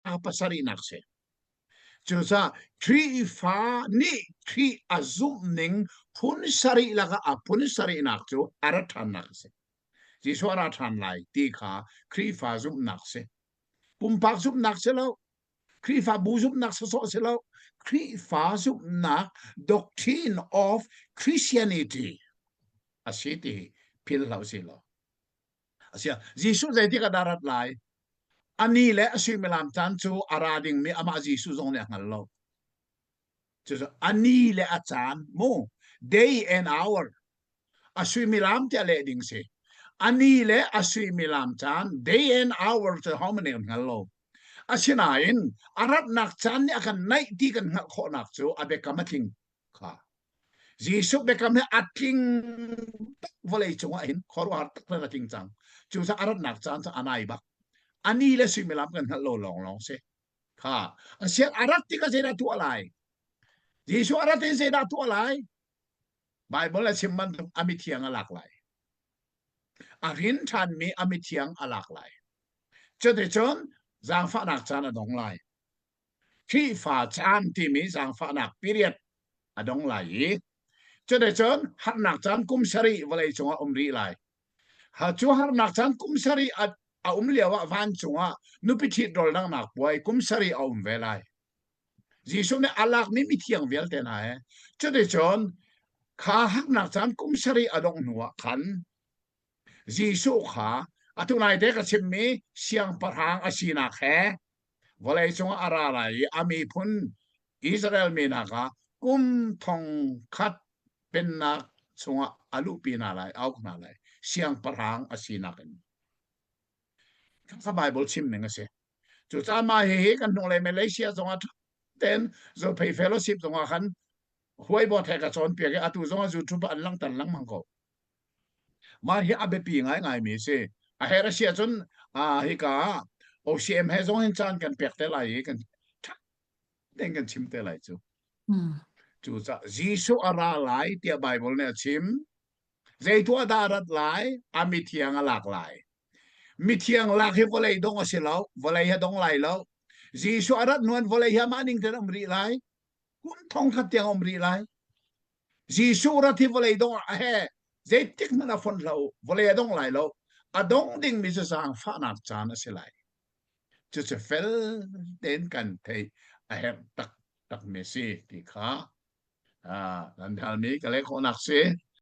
Pasarihnak si. Cucaah Khrihfa nih Khrih a zumhning phun sarih lakah a phun sarihnak cu a rat ṭhannak a si. Jesuh a ra ṭhan lai ti kha Khrihfa zumhnak si. Pumpak zumhnak si lo. Khrihfabu zumhnak sawsawh si lo. Khrihfa zumhnak doctrine of Christianity a si ti philh hlah usih law. Asia Jesuh zeitik ah dah rat lai? A ni le a suimilam caan cu a ra dingmi amah Jesuh zong nih a hngal lo. Cucu a ni le a caan mu day and hour a suimilam tiah leh ding si. A ni le a suimilam caan day and hour cu ho manh nih kan hngal lo. Asinain a ratnak caan nih a kan naih ti kan hngalh khawhnak cu a biakam a tling kha. Jesuh biakam hi a tling bak vawlei cungah hin khuaruahhar taktak a tling cang. Cucaah a ratnak caan cu a nai bak. A ni le suimilam kan hngalh lo lawnglawng si. Kha a sian a rat tikah zeidah tuah lai? Jesuh a rat in zeidah tuah lai? Bible a chim bantuk a mithiang a lak lai. A hrin ṭhanmi a mithiang a lak lai. Cuticun zaangfahnak caan a dong lai. Khrihfa caan timi zaangfahnak period a dong lai i cuticun harnak caan kum sarih vawlei cungah um rih lai. Cu harnak caan kum sarih a um lio ah vancung ah nupi ṭhit rawldanghnak puai kum sarih a um ve lai. Jesuh nih a lakmi mithiang vialte hna he cuticun kha harnak caan kum sarih a dongh hnu ah khan Jesuh kha atu naite ka chimmi siangpahrang a sinak he vawlei cungah a ra lai i a miphun Israel mi hna kha kum thong khat pennak chungah a luhpi hna lai, a uk hna lai. Siangpahrang a sinak in. Kha Bible chim ning a si. Cucaah mah hihi kan hnunglei Malaysia zongah ten Zophei Fellowship zongah khan huaibawt he ka cawnpiak i atu zongah YouTube an langhter lengmang ko. Mah hi a biapi ngaingaimi a si. A herh a si ahcun hika OCM he zong in caan kan pek te lai i kan ṭha tein kan chim te lai cu. Cucaah Jesuh a ra lai tiah Baibal nih a chim. Zeituah dah a rat lai? A mithiang a lak lai. Mithiang lak hi vawlei dong a si lo. Vawlei hi a dong lai lo. Jesuh a rat hnuan vawlei hi amah ning tein a um rih lai. Kum thong khat tiang a um rih lai. Jesuh rat hi vawlei dong ah he zeitik hmanh a fonh hlah u vawlei a dong lai lo a dong dingmi cu zaangfahnak caan a si lai cucu fel tein kan theih a herh taktak mi si ti kha nan halmi ka leh khawhnak si.